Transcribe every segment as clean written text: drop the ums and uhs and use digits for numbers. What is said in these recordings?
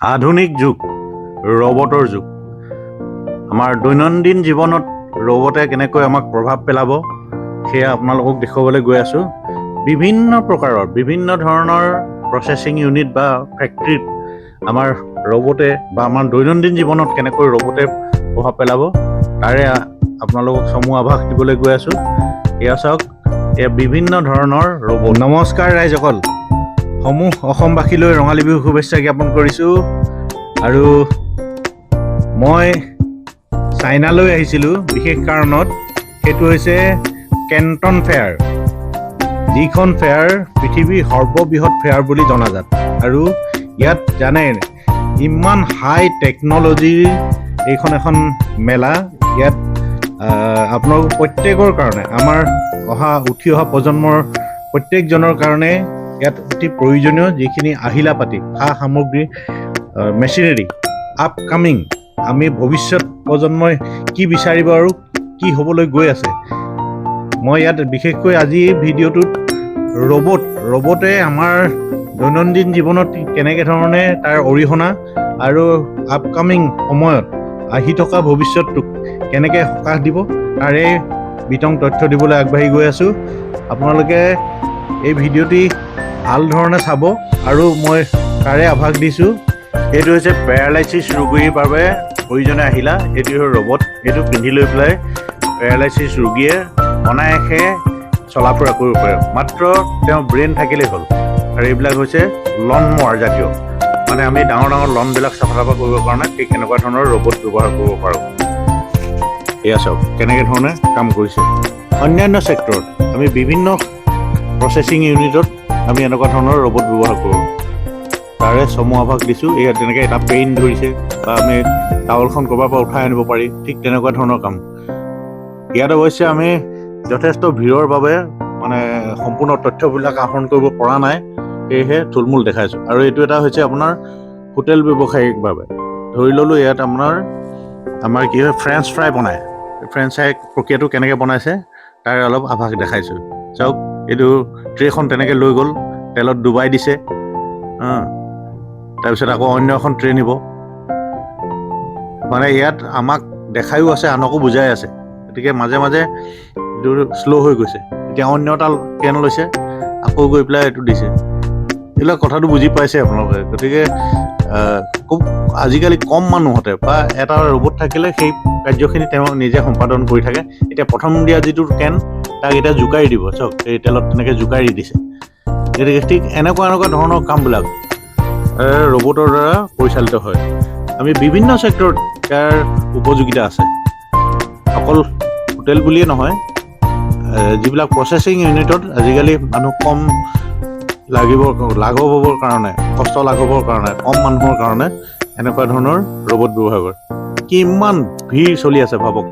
আধুনিক যুগ, ৰবটৰ যুগ। আমাৰ দৈনন্দিন জীৱনত ৰবটে কেনেকৈ আমাক প্ৰভাৱ পেলাব, সেয়া আপোনালোকক দেখুৱাবলৈ গৈ আছোঁ। বিভিন্ন প্ৰকাৰৰ, বিভিন্ন ধৰণৰ প্ৰচেছিং ইউনিট বা ফেক্টৰীত আমাৰ ৰবটে বা আমাৰ দৈনন্দিন জীৱনত কেনেকৈ ৰবটে প্ৰভাৱ পেলাব, তাৰে আপোনালোকক চমু আভাস দিবলৈ গৈ আছোঁ। এয়া চাওক, এয়া বিভিন্ন ধৰণৰ ৰবট। নমস্কাৰ ৰাইজসকল, সমূহ অসমবাসীলৈ ৰঙালী বিহু শুভেচ্ছা জ্ঞাপন কৰিছোঁ। আৰু মই চাইনালৈ আহিছিলোঁ বিশেষ কাৰণত, সেইটো হৈছে কেণ্টন ফেয়াৰ, যিখন ফেয়াৰ পৃথিৱীৰ সৰ্ববৃহৎ ফেয়াৰ বুলি জনাজাত। আৰু ইয়াত জানে, ইমান হাই টেকন'লজিৰ এইখন এখন মেলা। ইয়াত আপোনালোক প্ৰত্যেকৰ কাৰণে, আমাৰ উঠি অহা প্ৰজন্মৰ প্ৰত্যেকজনৰ কাৰণে ইয়াত অতি প্ৰয়োজনীয় যিখিনি আহিলা পাতি, সা সামগ্ৰী, মেচিনেৰী, আপকামিং আমি ভৱিষ্যত প্ৰজন্মই কি বিচাৰিব আৰু কি হ'বলৈ গৈ আছে। মই ইয়াত বিশেষকৈ আজি এই ভিডিঅ'টোত ৰবটে আমাৰ দৈনন্দিন জীৱনত কেনেকৈ ধৰণে তাৰ অৰিহণা আৰু আপকামিং সময়ত আহি থকা ভৱিষ্যতটোক কেনেকৈ সকাহ দিব, তাৰে বিতং তথ্য দিবলৈ আগবাঢ়ি গৈ আছোঁ। আপোনালোকে এই ভিডিঅ'টি ভাল ধৰণে চাব আৰু মই তাৰে আভাস দিছোঁ। এইটো হৈছে পেৰালাইচিছ ৰোগীৰ বাবে প্ৰয়োজনীয় আহিলা। এইটো হ'ল ৰবট। এইটো পিন্ধি লৈ পেলাই পেৰালাইচিছ ৰোগীয়ে অনায়াসে চলা ফুৰা কৰিব পাৰে, মাত্ৰ তেওঁ ব্ৰেইন থাকিলেই হ'ল। আৰু এইবিলাক হৈছে লন মোৱাৰ জাতীয়, মানে আমি ডাঙৰ ডাঙৰ লনবিলাক চাফা চাফা কৰিবৰ কাৰণে ঠিক এনেকুৱা ধৰণৰ ৰবট ব্যৱহাৰ কৰিব পাৰোঁ। এয়া চাওক, কেনেকৈ ধৰণে কাম কৰিছে। অন্যান্য ছেক্টৰত আমি বিভিন্ন প্ৰচেছিং ইউনিটত আমি এনেকুৱা ধৰণৰ ৰবট ব্যৱহাৰ কৰোঁ, তাৰে চমু আভাস দিছোঁ। এয়া তেনেকৈ এটা পেইন ধৰিছে বা আমি টাৱলখন ক'ৰবাৰ পৰা উঠাই আনিব পাৰি, ঠিক তেনেকুৱা ধৰণৰ কাম। ইয়াত অৱশ্যে আমি যথেষ্ট ভিৰৰ বাবে মানে সম্পূৰ্ণ তথ্যবিলাক আহৰণ কৰিব পৰা নাই, সেয়েহে থুলমূল দেখাইছোঁ। আৰু এইটো এটা হৈছে আপোনাৰ হোটেল ব্যৱসায়িক বাবে। ধৰি ল'লোঁ ইয়াত আপোনাৰ আমাৰ কি হয়, ফ্ৰেঞ্চ ফ্ৰাই বনায়। ফ্ৰেঞ্চ ফ্ৰাই প্ৰক্ৰিয়াটো কেনেকৈ বনাইছে, তাৰে অলপ আভাস দেখাইছোঁ। চাওক, এইটো ট্ৰেখন তেনেকৈ লৈ গ'ল, তেলত ডুবাই দিছে। তাৰপিছত আকৌ অন্য এখন ট্ৰে নিব। মানে ইয়াত আমাক দেখায়ো আছে, আনকো বুজাই আছে। গতিকে মাজে মাজে এইটো শ্ল' হৈ গৈছে। এতিয়া অন্য এটা কেন লৈছে, আকৌ গৈ পেলাই এইটো দিছে। এইবিলাক কথাটো বুজি পাইছে আপোনালোকে। গতিকে খুব আজিকালি কম মানুহতে বা এটা ৰবট থাকিলে সেই কাৰ্যখিনি তেওঁ নিজে সম্পাদন কৰি থাকে। এতিয়া প্ৰথম দিয়া যিটো কেন, তাক এতিয়া জোকাৰি দিব। চাওক, এই তেলত তেনেকৈ জোকাৰি দিছে। গতিকে ঠিক এনেকুৱা এনেকুৱা ধৰণৰ কামবিলাক ৰবটৰ দ্বাৰা পৰিচালিত হয়। আমি বিভিন্ন ছেক্টৰত ইয়াৰ উপযোগিতা আছে। অকল হোটেল বুলিয়ে নহয়, যিবিলাক প্ৰচেছিং ইউনিটত আজিকালি মানুহ কম লাগিব, লাঘৱ হ'বৰ কাৰণে, কষ্ট লাঘৱৰ কাৰণে, কম মানুহৰ কাৰণে এনেকুৱা ধৰণৰ ৰবট ব্যৱহাৰ কৰে। কিমান ভিৰ চলি আছে ভাবক,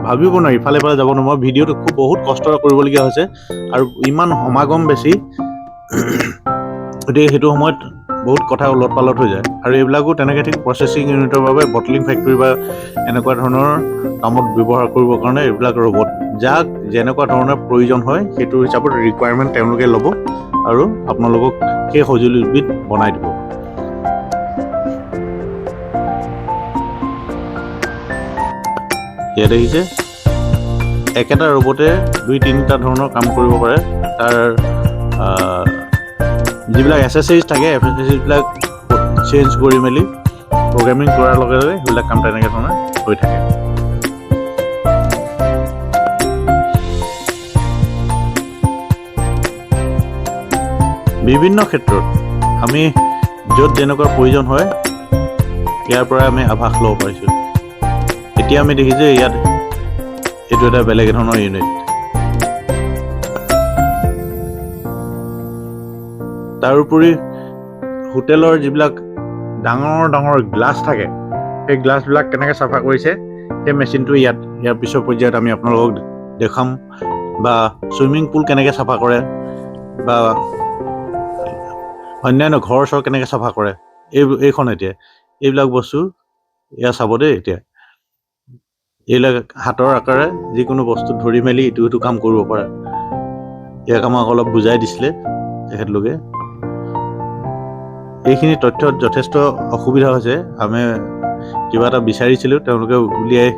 ভাবিব নোৱাৰি, ইফালে ইফালে যাব নোৱাৰি। মই ভিডিঅ'টো খুব বহুত কষ্ট কৰিবলগীয়া হৈছে আৰু ইমান সমাগম বেছি, গতিকে সেইটো সময়ত বহুত কথা ওলট পালট হৈ যায়। আৰু এইবিলাকো তেনেকৈ ঠিক প্ৰচেছিং ইউনিটৰ বাবে, বটলিং ফেক্টৰী বা এনেকুৱা ধৰণৰ কামত ব্যৱহাৰ কৰিবৰ কাৰণে এইবিলাক ৰবট, যাক যেনেকুৱা ধৰণৰ প্ৰয়োজন হয়, সেইটো হিচাপত ৰিকুৱাৰমেণ্ট তেওঁলোকে ল'ব আৰু আপোনালোকক সেই সঁজুলিবিধ বনাই দিব। ইয়াত দেখিছে, একেটা ৰবটে দুই তিনিটা ধৰণৰ কাম কৰিব পাৰে। তাৰ যিবিলাক এচেচৰিজ থাকে, এচেচৰিজবিলাক চেঞ্জ কৰি মেলি প্ৰগ্ৰেমিং কৰাৰ লগে লগে সেইবিলাক কাম তেনেকৈ ধৰণে হৈ থাকে। বিভিন্ন ক্ষেত্ৰত আমি য'ত যেনেকুৱা প্ৰয়োজন হয়, ইয়াৰ পৰা আমি আভাস ল'ব পাৰিছোঁ। এতিয়া আমি দেখিছোঁ ইয়াত এইটো এটা বেলেগ ধৰণৰ ইউনিট। তাৰোপৰি হোটেলৰ যিবিলাক ডাঙৰ ডাঙৰ গ্লাছ থাকে, সেই গ্লাছবিলাক কেনেকৈ চাফা কৰিছে, সেই মেচিনটো ইয়াত ইয়াৰ পিছৰ পৰ্যায়ত আমি আপোনালোকক দেখাম। বা চুইমিং পুল কেনেকৈ চাফা কৰে বা অন্যান্য ঘৰ চৰ কেনেকৈ চাফা কৰে, এইখন এতিয়া এইবিলাক বস্তু এয়া চাব দেই। এতিয়া এইবিলাক হাতৰ আকাৰে যিকোনো বস্তু ধৰি মেলি ইটো সিটো কাম কৰিব পাৰে। ইয়াক আমাক অলপ বুজাই দিছিলে তেখেতলোকে। এইখিনি তথ্যত যথেষ্ট অসুবিধা হৈছে। আমি কিবা এটা বিচাৰিছিলোঁ, তেওঁলোকে উলিয়াই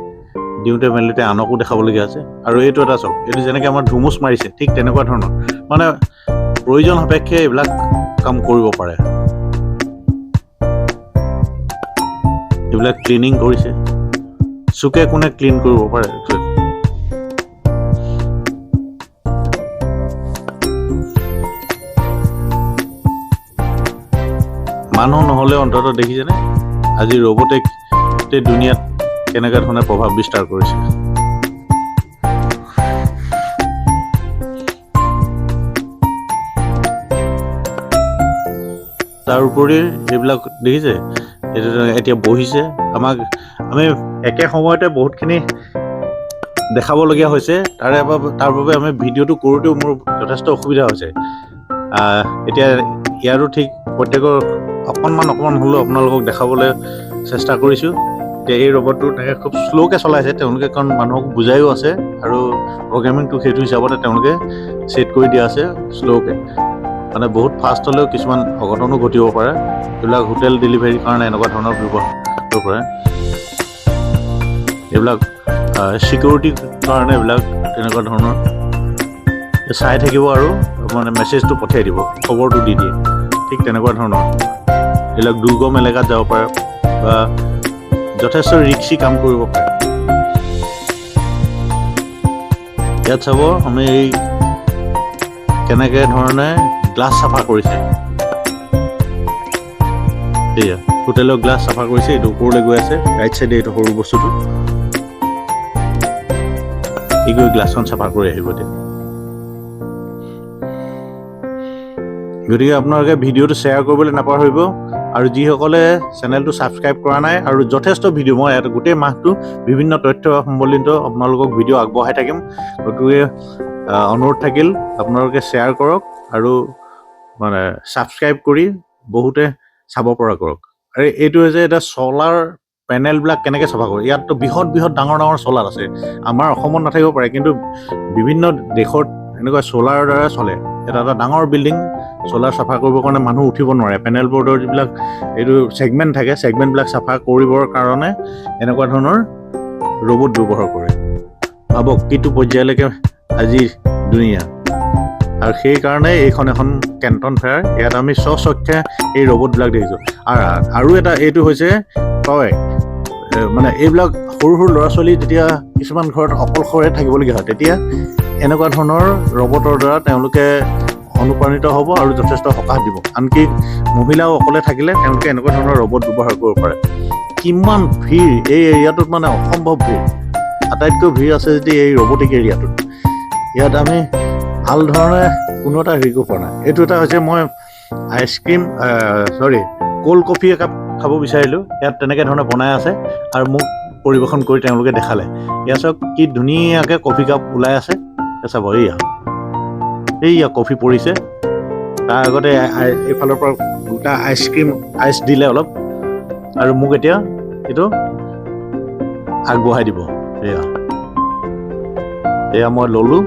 দিওঁতে মেলোতে আনকো দেখাবলগীয়া হৈছে। আৰু এইটো এটা চাওক, এইটো যেনেকৈ আমাৰ ধুমুচ মাৰিছে ঠিক তেনেকুৱা ধৰণৰ, মানে প্ৰয়োজন সাপেক্ষে এইবিলাক কাম কৰিব পাৰে। এইবিলাক ক্লিনিং কৰিছে, চুকে কোণে ক্লিন কৰিব পাৰে। মানুহ নহ'লেও অন্ততঃ দেখিছেনে আজি ৰবটে গোটেই দুনিয়াত কেনেকুৱা ধৰণে প্ৰভাৱ বিস্তাৰ কৰিছে। তাৰ উপৰি এইবিলাক দেখিছে, এইটো এতিয়া বহিছে। আমি একে সময়তে বহুতখিনি দেখাবলগীয়া হৈছে, তাৰ বাবে আমি ভিডিঅ'টো কৰোঁতেও মোৰ যথেষ্ট অসুবিধা হৈছে। এতিয়া ইয়াৰো ঠিক প্ৰত্যেকৰ অকণমান অকণমান হ'লেও আপোনালোকক দেখাবলৈ চেষ্টা কৰিছোঁ। এতিয়া এই ৰবটটো তেনেকৈ খুব শ্ল'কৈ চলাইছে তেওঁলোকে, কাৰণ মানুহক বুজায়ো আছে আৰু প্ৰগ্ৰেমিংটো সেইটো হিচাপতে তেওঁলোকে ছেট কৰি দিয়া আছে শ্ল'কৈ। মানে বহুত ফাষ্ট হ'লেও কিছুমান অঘটনো ঘটিব পাৰে। এইবিলাক হোটেল ডেলিভাৰীৰ কাৰণে এনেকুৱা ধৰণৰ ব্যৱহাৰ কৰিব পাৰে। এইবিলাক ছিকিউৰিটিৰ কাৰণে এইবিলাক তেনেকুৱা ধৰণৰ চাই থাকিব আৰু মানে মেছেজটো পঠিয়াই দিব, খবৰটো দি দিয়ে, ঠিক তেনেকুৱা ধৰণৰ। এইবিলাক দুৰ্গম এলেকাত যাব পাৰে বা যথেষ্ট ৰিক্সি কাম কৰিব পাৰে। ইয়াত চাব আমি এই কেনেকৈ ধৰণে গ্লাছ চাফা কৰিছে। এয়া হোটেলৰ গ্লাছ চাফা কৰিছে, এইটো ওপৰলৈ গৈ আছে ৰাইট চাইডে এইটো সৰু বস্তুটো, ই গৈ গ্লাছখন চাফা কৰি আহিব এতিয়া। গতিকে আপোনালোকে ভিডিঅ'টো শ্বেয়াৰ কৰিবলৈ নাপাহৰিব, আৰু যিসকলে চেনেলটো ছাবস্ক্ৰাইব কৰা নাই, আৰু যথেষ্ট ভিডিঅ' মই ইয়াত গোটেই মাহটো বিভিন্ন তথ্য সম্বলিত আপোনালোকক ভিডিঅ' আগবঢ়াই থাকিম। গতিকে অনুৰোধ থাকিল আপোনালোকে শ্বেয়াৰ কৰক আৰু মানে ছাবস্ক্ৰাইব কৰি বহুতে চাব পৰা কৰক। আৰু এইটো হৈছে এটা চ'লাৰ পেনেলবিলাক কেনেকৈ চাফা কৰে। ইয়াততো বৃহৎ বৃহৎ ডাঙৰ ডাঙৰ চ'লাৰ আছে, আমাৰ অসমত নাথাকিব পাৰে কিন্তু বিভিন্ন দেশত এনেকুৱা চ'লাৰৰ দ্বাৰা চলে। এটা এটা ডাঙৰ বিল্ডিং চ'লাৰ চাফা কৰিবৰ কাৰণে মানুহ উঠিব নোৱাৰে। পেনেল বৰ্ডৰ যিবিলাক এইটো ছেগমেণ্ট থাকে, ছেগমেণ্টবিলাক চাফা কৰিবৰ কাৰণে এনেকুৱা ধৰণৰ ৰবট ব্যৱহাৰ কৰে। ভাবক কিটো পৰ্যায়লৈকে আজি দুনিয়া। আৰু সেইকাৰণে এইখন এখন কেণ্টন ফেয়াৰ, ইয়াত আমি স্বচক্ষে এই ৰবটবিলাক দেখিছোঁ। আৰু এটা এইটো হৈছে টয়, মানে এইবিলাক সৰু সৰু ল'ৰা ছোৱালী যেতিয়া কিছুমান ঘৰত অকলশৰে থাকিবলগীয়া হয়, তেতিয়া এনেকুৱা ধৰণৰ ৰবটৰ দ্বাৰা তেওঁলোকে অনুপ্ৰাণিত হ'ব আৰু যথেষ্ট সকাহ দিব। আনকি মহিলাও অকলে থাকিলে তেওঁলোকে এনেকুৱা ধৰণৰ ৰবট ব্যৱহাৰ কৰিব পাৰে। কিমান ভিৰ এই এৰিয়াটোত, মানে অসম্ভৱ ভিৰ। আটাইতকৈ ভিৰ আছে যদি এই ৰবটিক এৰিয়াটোত। ইয়াত আমি ভাল ধৰণে কোনো এটা হেৰি কৰিব পৰা নাই। এইটো এটা হৈছে মই আইচক্ৰীম চৰি ক'ল্ড কফি একাপ খাব বিচাৰিলোঁ, ইয়াত তেনেকৈ ধৰণে বনাই আছে আৰু মোক পৰিৱেশন কৰি তেওঁলোকে দেখালে। ইয়াত চাওক কি ধুনীয়াকৈ কফি কাপ ওলাই আছে, চাব এইয়া এইয়া কফি পৰিছে। তাৰ আগতে এইফালৰ পৰা দুটা আইচক্ৰীম আইচ দিলে অলপ, আৰু মোক এতিয়া এইটো আগবঢ়াই দিব। এয়া এয়া মই ল'লোঁ।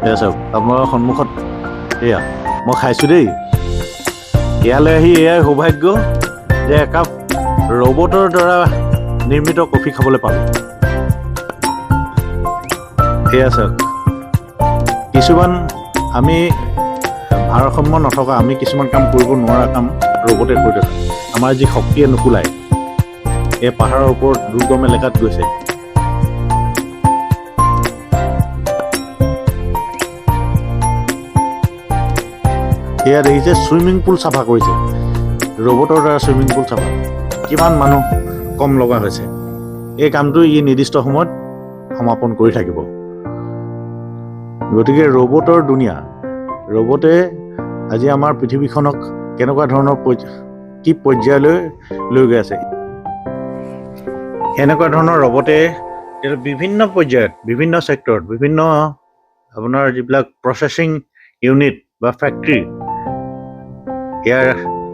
এয়া চাওক আপোনালোকৰ সন্মুখত এয়া মই খাইছোঁ দেই। ইয়ালৈ আহি এয়াই সৌভাগ্য যে একাপ ৰবটৰ দ্বাৰা নিৰ্মিত কফি খাবলৈ পালোঁ। এয়া চাওক, কিছুমান আমি ভাৰসাম্য নথকা, আমি কিছুমান কাম কৰিব নোৱাৰা কাম ৰবটে কৰি থাকে। আমাৰ যি শক্তিয়ে নুকুলায়, এই পাহাৰৰ ওপৰত দুৰ্গম এলেকাত গৈছে। এয়া দেখিছে চুইমিং পুল চাফা কৰিছে ৰবটৰ দ্বাৰা। চুইমিং পুল চাফা, কিমান মানুহ কম লগা হৈছে। এই কামটো ই নিৰ্দিষ্ট সময়ত সমাপন কৰি থাকিব। গতিকে ৰবটৰ দুনিয়া, ৰবটে আজি আমাৰ পৃথিৱীখনক কেনেকুৱা ধৰণৰ কি পৰ্যায়লৈ লৈ গৈ আছে। এনেকুৱা ধৰণৰ ৰবটে বিভিন্ন পৰ্যায়ত, বিভিন্ন ছেক্টৰত, বিভিন্ন আপোনাৰ যিবিলাক প্ৰচেছিং ইউনিট বা ফেক্টৰী, ইয়াৰ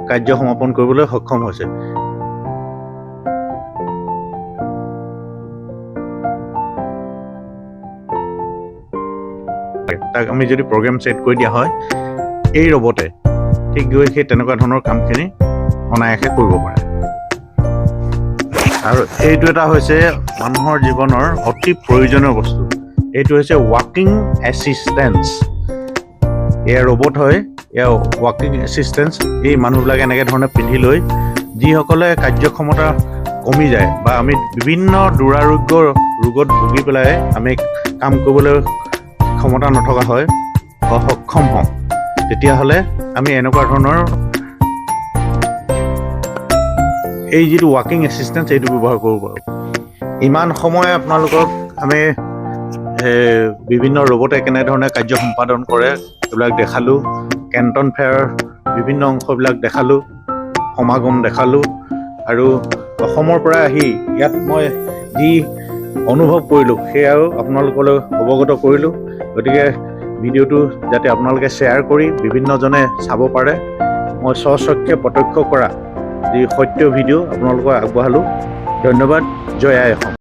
কাৰ্য সমাপন কৰিবলৈ সক্ষম হৈছে। তাক আমি যদি প্ৰগ্ৰেম ছেট কৰি দিয়া হয়, এই ৰবটে ঠিক গৈ সেই তেনেকুৱা ধৰণৰ কামখিনি অনায়াসে কৰিব পাৰে। আৰু এইটো এটা হৈছে মানুহৰ জীৱনৰ অতি প্ৰয়োজনীয় বস্তু। এইটো হৈছে ৱাকিং এছিষ্টেঞ্চ। এয়া ৰবট হয়। এয়া ৱাকিং এছিষ্টেঞ্চ। এই মানুহবিলাকে এনেকৈ ধৰণে পিন্ধি লৈ, যিসকলে কাৰ্যক্ষমতা কমি যায় বা আমি বিভিন্ন দুৰাৰোগ্য ৰোগত ভুগি পেলাই আমি কাম কৰিবলৈ ক্ষমতা নথকা হয়, অসক্ষম হওঁ, তেতিয়াহ'লে আমি এনেকুৱা ধৰণৰ এই যিটো ৱাকিং এছিষ্টেঞ্চ, এইটো ব্যৱহাৰ কৰিব পাৰোঁ। ইমান সময় আপোনালোকক আমি বিভিন্ন ৰবটে কেনেধৰণে কাৰ্য সম্পাদন কৰে সেইবিলাক দেখালোঁ, কেণ্টন ফেয়াৰৰ বিভিন্ন অংশবিলাক দেখালোঁ, সমাগম দেখালোঁ আৰু অসমৰ পৰা আহি ইয়াত মই যি অনুভৱ কৰিলোঁ, সেয়াও আপোনালোকলৈ অৱগত কৰিলোঁ। গতিকে ভিডিঅ'টো যাতে আপোনালোকে শ্বেয়াৰ কৰি বিভিন্নজনে চাব পাৰে, মই স্বচক্ষে প্ৰত্যক্ষ কৰা যি সত্য ভিডিঅ' আপোনালোকক আগবঢ়ালোঁ। ধন্যবাদ। জয় আই অসম।